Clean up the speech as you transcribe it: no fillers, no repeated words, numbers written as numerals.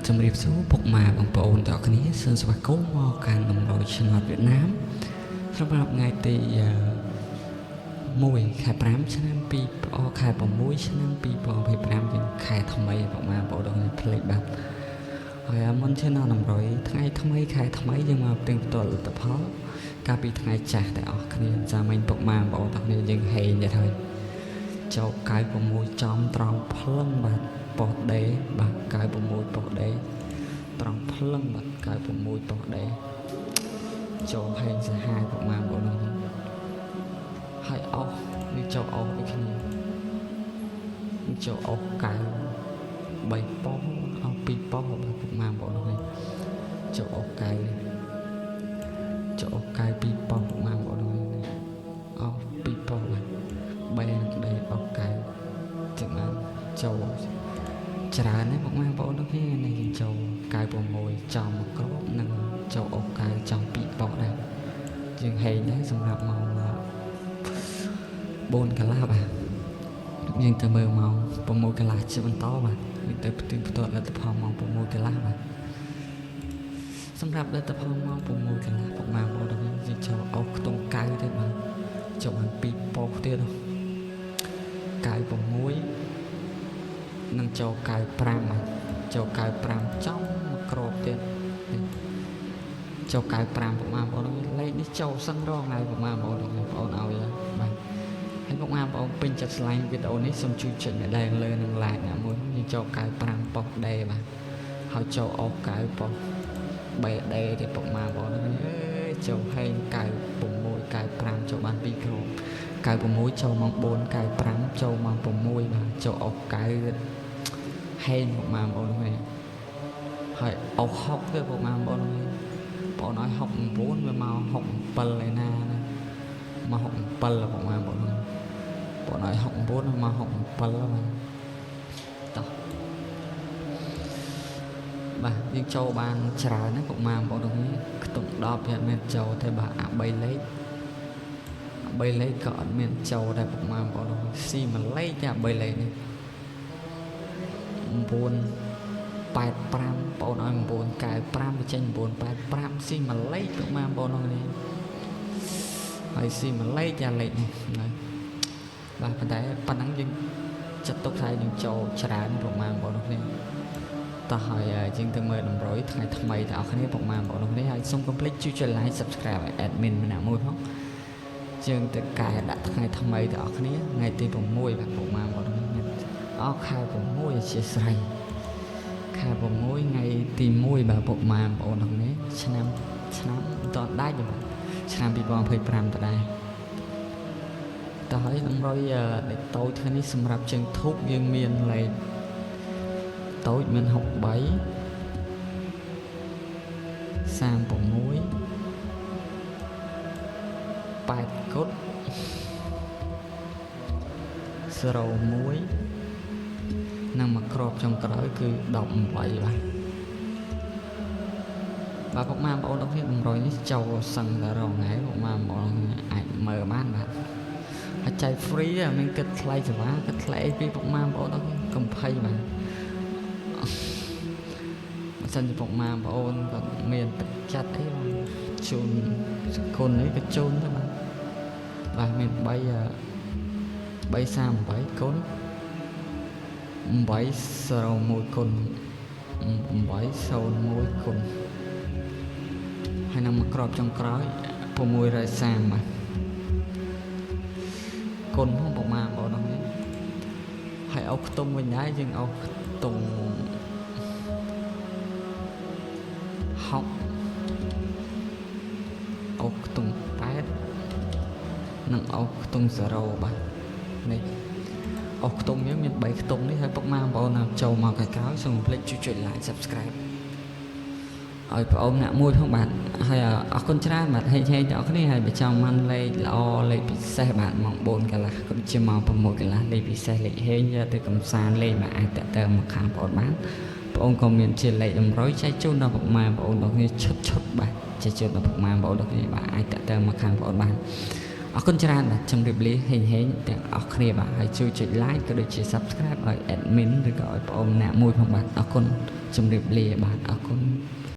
ជំរាបសួរពុកម៉ែបងប្អូនទាំងអស់គ្នាសូមស្វាគមន៍មកកាន់តម្រុយឆ្នោតវៀតណាមសម្រាប់ថ្ងៃទី1ខែ5ឆ្នាំ2ខែ6ឆ្នាំ2025យើងខែថ្មីពុកម៉ែបងប្អូនទាំងអស់គ្នាភ្លេចបាទហើយមុនឈានដល់តម្រុយថ្ងៃថ្មីខែថ្មីយើងមកផ្ទៀងផ្ទាត់លទ្ធផលកាលពីថ្ងៃចាស់ទាំងអស់គ្នាសាមិញពុកម៉ែបងប្អូនទាំងអស់គ្នាយើងហេងទៀតហើយចូល96ចំត្រង់ភ្លឹងបាទប៉ុស្តិ៍ដេបាទ96ប៉ុស្តិ៍ដេត្រង់ភ្លឹងបាទ96ប៉ុស្តិ៍ដេចូលហេងសាហាវពុកម៉ែបងប្អូនទាំងអស់គ្នាហើយអស់នេះចូលអស់ដូចគ្នានេះចូលអស់9 3ប៉ុស្តិ៍អស់2ប៉ុស្តិ៍បាទពុកម៉ែបងប្អូនទាំងអស់គ្នាចូលអស់9នេះចូលអស់9 2ប៉ុស្តិ៍ពុកម៉ែបងប្អូនទាំងអស់គ្នាអស់2ប៉ុស្តិ៍បាទ3នឹងដេអស់9ចឹងបានចូលច្រើនណាស់ពុកម៉ែបងប្អូនទាំងគ្នានេះយើងចូល96ចំមកគ្រាប់និងចូលអស់9ចំ2ប៉ុស្តិ៍ដែរយើងហែងដែរសម្រាប់ម៉ោង4កន្លះបាទយើងទៅមើលម៉ោង6កន្លះជាបន្តបាទយើងទៅផ្ទៀងផ្ទាត់លទ្ធផលម៉ោង6កន្លះបាទសម្រាប់លទ្ធផលម៉ោង6កន្លះពុកម៉ែបងប្អូនទាំងគ្នាយើងចូលអស់ខ្ទង់9ទៀតបាទចូលបាន2ប៉ុស្តិ៍ទៀត96និងចូល95បាទចូល95ចំមកគ្រាប់ទៀតនេះចូល95ពុកម៉ែបងប្អូនលេខនេះចូលសឹងរងហើយពុកម៉ែបងប្អូនបងប្អូនឲ្យបាទហើយពុកម៉ែបងប្អូនពេញចិត្តស្លាញ់វីដេអូនេះសូមជួយចុចម្ដងលើនិង like អ្នកមួយយើងចូល95ប៉ុស្តិ៍ដេបាទហើយចូលអស់9ប៉ុស្តិ៍ 3D ទៀតពុកម៉ែបងប្អូនអើយចូលហែង96 95ចូលបាន2គ្រាប់96ចូលម៉ោង4 95ចូលម៉ោង6បាទចូលអស់9ហែងពុកម៉ែបងប្អូននេះហើយអស់6ទៀតពុកម៉ែបងប្អូននេះបងឲ្យ69វាមក67ឯណាណាមក67ពុកម៉ែបងប្អូនបងឲ្យ69មក67បាទតោះបាទយើងចូលបានច្រើនណាស់ពុកម៉ែបងប្អូនទាំងនេះខ្ទង់10វាអត់មានចូលទេបាទអា3លេខ3លេខក៏អត់មានចូលដែរពុកម៉ែបងប្អូនស៊ីមួយលេខទេអា3លេខនេះ9 85បងឲ្យ995វាចេញ985ស៊ីមួយលេខពុកម៉ែបងប្អូនទាំងនេះហើយស៊ីមួយលេខអាលេខនេះណាបាទប៉ុន្តែប៉ុណ្ណឹងយើងចាត់ទុកថាយើងចូលច្រើនពុកម៉ែបងប្អូនទាំងនេះតោះហើយយើងទៅមើលតម្រុយថ្ងៃថ្មីទាំងអស់គ្នាពុកម៉ែបងប្អូនទាំងនេះហើយសូមកុំភ្លេចជួយចុច like subscribe ឲ្យ admin ម្នាក់មួយផងយើងទៅកែដាក់ថ្ងៃថ្មីទាំងអស់គ្នាថ្ងៃទី6បាទពុកម៉ែបងប្អូនទាំងនេះអស់ខែ6អធិស្ឋានខែ6ថ្ងៃទី1បាទពុកម៉ែបងប្អូនទាំងនេះឆ្នាំឆ្នាំមិនតដាច់ទេបាទឆ្នាំ2025ដដែលតោះហើយតម្រុយលេខតូចថ្ងៃនេះសម្រាប់ជើងធូបយើងមានលេខតូចមាន63 36 8គុត01និងមួយគ្រាប់ចុងក្រោយគឺ18បាទបាទពុកម៉ែបងប្អូនទាំងគ្នាតម្រុយនេះចូលសឹងតែរងថ្ងៃពុកម៉ែបងប្អូនអាចមើលបានបាទហើយចែក free ទេអត់មានគិតថ្លៃសេវាគិតថ្លៃអីពីពុកម៉ែបងប្អូនទាំងគ្នាកុំភ័យបាទបើសិនជាពុកម៉ែបងប្អូនគាត់មានទឹកចិត្តអីបាទជូនសគុណអីក៏ជូនទៅបាទបាទមាន3 338គុណ801គុណ801គុណហើយនឹងមួយគ្រាប់ចុងក្រោយ630បាទគុណផងប្រមាណបងប្អូននេះហើយអុសខ្ទង់វិញដែរយើងអុសខ្ទង់6អុសខ្ទង់8និងអុសខ្ទង់0បាទនេះអស់ខ្ទង់យើងមាន3ខ្ទង់នេះហើយពុកម៉ែបងប្អូនណាចូលមកក្រោយសូមកុំភ្លេចជួយចុច like subscribe ឲ្យប្អូនអ្នកមួយផងបាទហើយអរគុណច្រើនបាទហេងហេងទាំងអស់គ្នាហើយបើចង់បានលេខល្អលេខពិសេសបាទម៉ោង4កន្លះក៏ដូចជាម៉ោង6កន្លះលេខពិសេសលេខហេងយកទៅកំសាន្តលេខបាទអាចតាក់ទងមកខាងប្អូនបានប្អូនក៏មានជាលេខតម្រុយចែកជូនដល់ពុកម៉ែបងប្អូនទាំងគ្នាឈុតឈុតបាទចែកជូនដល់ពុកម៉ែបងប្អូនទាំងគ្នាបាទអាចតាក់ទងមកខាងប្អូនបាន អរគុណច្រើនបាទជម្រាបលាហេងហេងទាំងអស់គ្នាបាទហើយជួយចុច like ក៏ដូចជា subscribe ឲ្យ admin ឬក៏ឲ្យប្អូនម្នាក់មួយផងបាទអរគុណជម្រាបលាបាទអរគុណ។